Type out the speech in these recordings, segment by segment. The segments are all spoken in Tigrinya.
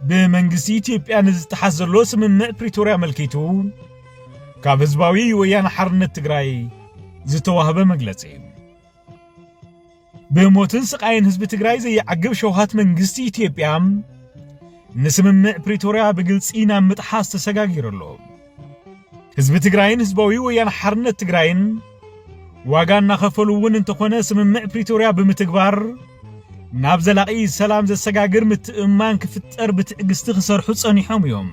ብመንግስቲ ኢትዮጵያ ንዝጠሓስ ዘሎ ስምምዕ ፕሪቶርያ ኣመልኪቱ ካብ ህዝባዊ ወያነ ሓርነት ትግራይ ዝተዋህበ መግለጺ። ብሞትን ስቓይን ህዝቢ ትግራይ ዘይዓግብ ሸውሃት መንግስቲ ኢትዮጵያ ንስምምዕ ፕሪቶርያ ብግልጺ ናብ ምጥሓስ ተሰጋጊሩ ኣሎ። ህዝቢ ትግራይን ህዝባዊ ወያነ ሓርነት ትግራይን ዋጋ እናኸፈሉ እውን እንተኾነ ስምምዕ ፕሪቶርያ ብምትግባር ናብ ዘላቒ ሰላም ዘሰጋግር ምትእምማን ክፍጠር ብትዕግስቲ ክሰርሑ ጸኒሖም እዮም።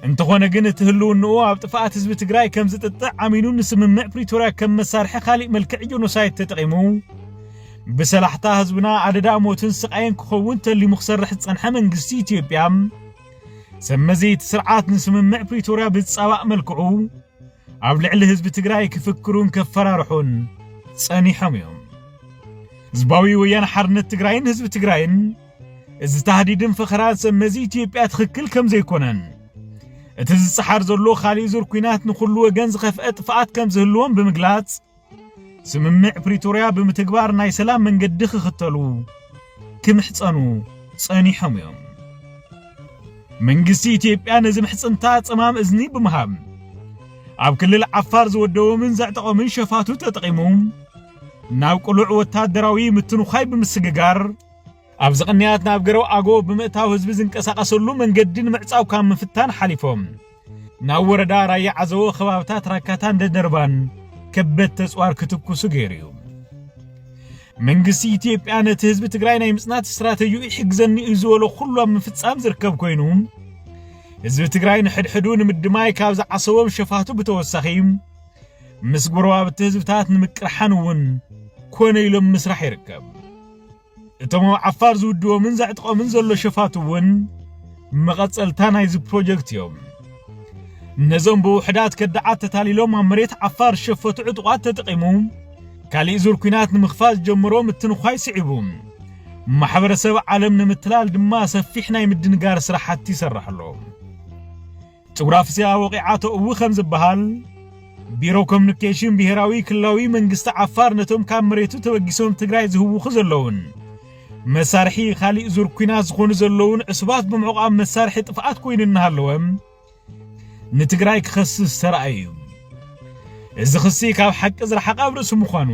እንተኾነ ግን እቲ ህልውንኡ ኣብ ጥፍኣት ህዝቢ ትግራይ ከም ዝጥጥዕ ኣሚኑ ንስምምዕ ፕሪቶርያ ከም መሳርሒ ካሊእ መልክዕ ጆኖሳይድ ተጠቒሙ ብሰላሕታ ህዝብና ኣደዳ ሞትን ስቓይን ክኸውን ተሊሙ ክሰርሕ ዝጸንሐ መንግስቲ ኢትዮጵያ ሰመዚ እቲ ስርዓት ንስምምዕ ፕሪቶርያ ብዝጻባእ መልክዑ ኣብ ልዕሊ ህዝቢ ትግራይ ክፍክሩን ከፈራርሑን ጸኒሖም እዮም። ህዝባዊ ወያነ ሓርነት ትግራይን ህዝቢ ትግራይን እዚ ታህዲድን ፈኸራን ሰመዚ ኢትዮጵያ ትኽክል ከም ዘይኮነን እቲ ዝጸሓር ዘሎ ካሊእ ዙር ኲናት ንኹሉ ወገን ዝኸፍአ ጥፍኣት ከም ዝህልዎም ብምግላጽ ስምምዕ ፕሪቶርያ ብምትግባር ናይ ሰላም መንገዲ ክኽተሉ ክምሕጸኑ ጸኒሖም እዮም። መንግስቲ ኢትዮጵያ ነዚ ምሕጽንታ ጽማም እዝኒ ብምሃብ ኣብ ክልል ዓፋር ዝወደቦምን ዘዕጠቖምን ሸፋቱ ተጠቒሙ ናብ ቅሉዕ ወታደራዊ ምትንዃይ ብምስግጋር ኣብዚ ቅንያት ናብ ገረብ ኣጎ ብምእታው ህዝቢ ዝንቀሳቐሰሉ መንገዲ ንምዕጻው ካብ ምፍታን ሓሊፎም ናብ ወረዳ ራያ ዓዘቦ ከባብታት ራካታን ደደርባን ከበድ ተጽዋር ክትኩሱ ገይሩ እዩ። መንግስቲ ኢትዮጵያ ነቲ ህዝቢ ትግራይ ናይ ምጽናት ስትራተጂኡ ይሕግዘኒ እዩ ዝበሎ ኩሉ ኣብ ምፍጻም ዝርከብ ኮይኑ ህዝቢ ትግራይ ንሕድሕዱ ንምድማይ ካብ ዝዓሰቦም ሸፋቱ ብተወሳኺ ምስ ጎረባብቲ ህዝብታት ንምቅርሓን እውን ኮነ ኢሎም ምስራሕ ይርከብ። እቶም ኣብ ዓፋር ዝውድቦምን ዘዕጥቖምን ዘሎ ሸፋቱ እውን መቐጸልታ ናይዚ ፕሮጀክት እዮም። ነዞም ብውሕዳት ከዳዓት ተታሊሎም ኣብ መሬት ዓፋር ዝሸፈቱ ዕጡቓት ተጠቒሙ ካሊእ ዙር ኲናት ንምኽፋት ዝጀመሮ ምትንዃይ ስዒቡ ማሕበረሰብ ዓለም ንምትላል ድማ ሰፊሕ ናይ ምድንጋር ስራሕቲ ይሰርሕ ኣሎ። ጭጉራፍስያ ወቒዓቶ እው ከም ዝበሃል ቢሮ ኮሙኒኬሽን ብሄራዊ ክልላዊ መንግስቲ ዓፋር ነቶም ካብ መሬቱ ተበጊሶም ትግራይ ዝህውኹ ዘለውን መሳርሒ ካሊእ ዙር ኲናት ዝኾኑ ዘለውን ዕሱባት ብምዕቋብ መሳርሒ ጥፍኣት ኮይኑ እናሃለወ ንትግራይ ክኸስስ ተራእዩ እዩ። እዚ ክሲ ካብ ሓቂ ዝረሓቐ ኣብ ርእሲ ምዃኑ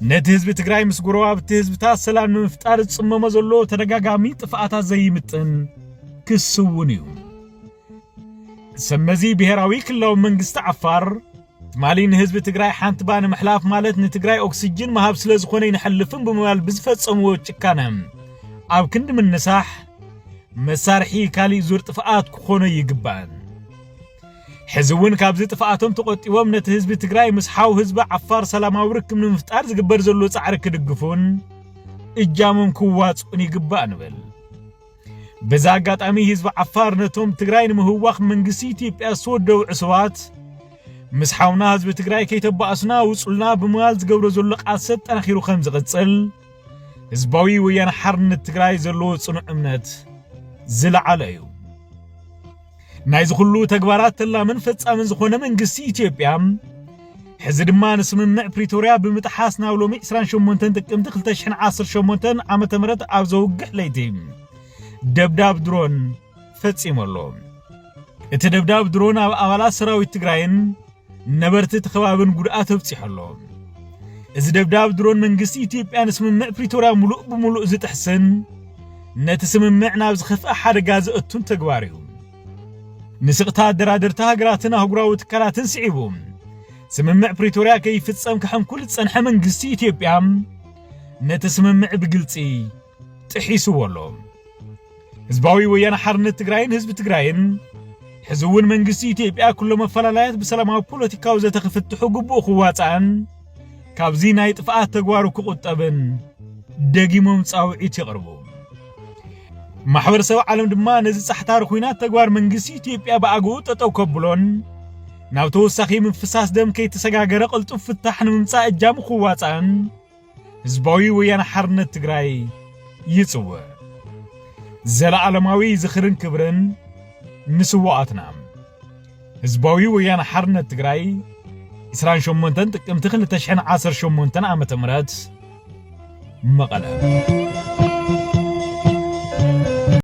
ነቲ ህዝቢ ትግራይ ምስ ጎረባብቲ ህዝብታት ሰላም ንምፍጣር ዝጽመሞ ዘሎ ተደጋጋሚ ጥፍኣታት ዘይምጥን ክሲ እውን እዩ። ሰመዚ ብሄራዊ ክልላዊ መንግስቲ ዓፋር ትማሊ ንህዝቢ ትግራይ ሓንቲ ባኒ ምሕላፍ ማለት ንትግራይ ኦክስጅን ምሃብ ስለ ዝኾነ ይንሐልፍን ብምባል ብዝፈጸምዎ ጭካነ ኣብ ክንዲ ምንሳሕ መሳርሒ ካሊእ ዙር ጥፍኣት ክኾኖ ይግባእን ሕዚ እውን ካብዚ ጥፍኣቶም ተቖጢቦም ነቲ ህዝቢ ትግራይ ምስ ሓው ህዝቢ ዓፋር ሰላማዊ ርክብ ንምፍጣር ዝግበር ዘሎ ጻዕሪ ክድግፉን እጃሞም ክዋፅኡን ይግባእ ንብል። በዚ ኣጋጣሚ ህዝቢ ዓፋር ነቶም ትግራይ ንምህዋኽ መንግስቲ ኢትዮጵያ ዝተወደቡ ዕሱባት ምስ ሓውና ህዝቢ ትግራይ ከይተባእሱና ውፁልና ብምባል ዝገብሮ ዘሎ ቃልሲ ኣጠናኺሩ ከም ዝቕፅል ህዝባዊ ወያነ ሓርነት ትግራይ ዘለዎ ፅኑዕ እምነት ዝለዓለ እዩ። ናይዚ ኩሉ ተግባራት ተላምን ፈጻምን ዝኾነ መንግስቲ ኢትዮጵያ ሕዚ ድማ ንስምምዕ ፕሪቶርያ ብምጥሓስ ናብ ሎሚ ዕስራን ሸሞንተን ጥቅምቲ ክልተ ሽሕን ዓሰርተ ሸሞንተን ዓመተ ምህረት ኣብ ዘውግሕ ለይቲ ደብዳብ ድሮን ፈጺሙ ኣሎ። እቲ ደብዳብ ድሮን ኣብ ኣባላት ሰራዊት ትግራይን ነበርቲ እቲ ከባብን ጉድኣት ኣብጺሑ ኣሎ። እዚ ደብዳብ ድሮን መንግስቲ ኢትዮጵያ ንስምምዕ ፕሪቶርያ ሙሉእ ብሙሉእ ዝጥሕስን ነቲ ስምምዕ ናብ ዝኸፍአ ሓደጋ ዘእቱን ተግባር እዩ። ንስቕታ ኣደራደርቲ ሃገራትን ኣህጉራዊ ትካላትን ስዒቡ ስምምዕ ፕሪቶርያ ከይፍጸም ክሕንኩል ዝጸንሐ መንግስቲ ኢትዮጵያ ነቲ ስምምዕ ብግልጺ ጥሒስዎ ኣሎ። ህዝባዊ ወያነ ሓርነት ትግራይን ህዝቢ ትግራይን ሕዚ እውን መንግስቲ ኢትዮጵያ ኩሎም ኣፈላላያት ብሰላማዊ ፖለቲካዊ ዘተ ክፍትሑ ግቡእ ክዋፃእን ካብዚ ናይ ጥፍኣት ተግባሩ ክቑጠብን ደጊሞም ጻውዒት የቕርቡ። ማሕበረሰብ ዓለም ድማ ነዚ ጻሕታሪ ኲናት ተግባር መንግስቲ ኢትዮጵያ ብኣግኡ ጠጠው ከብሎን ናብ ተወሳኺ ምፍሳስ ደም ከይተሰጋገረ ቅልጡፍ ፍታሕ ንምምጻእ እጃሙ ክዋፃእን ህዝባዊ ወያነ ሓርነት ትግራይ ይጽውዕ። ዘለዓለማዊ ዝኽርን ክብርን ንስዋኣትና። ህዝባዊ ወያነ ሓርነት ትግራይ ዕስራን ሸሞንተን ጥቅምቲ ክልተ ሽሕን ዓሰርተ ሸሞንተን ዓመተ ምህረት መቐለ።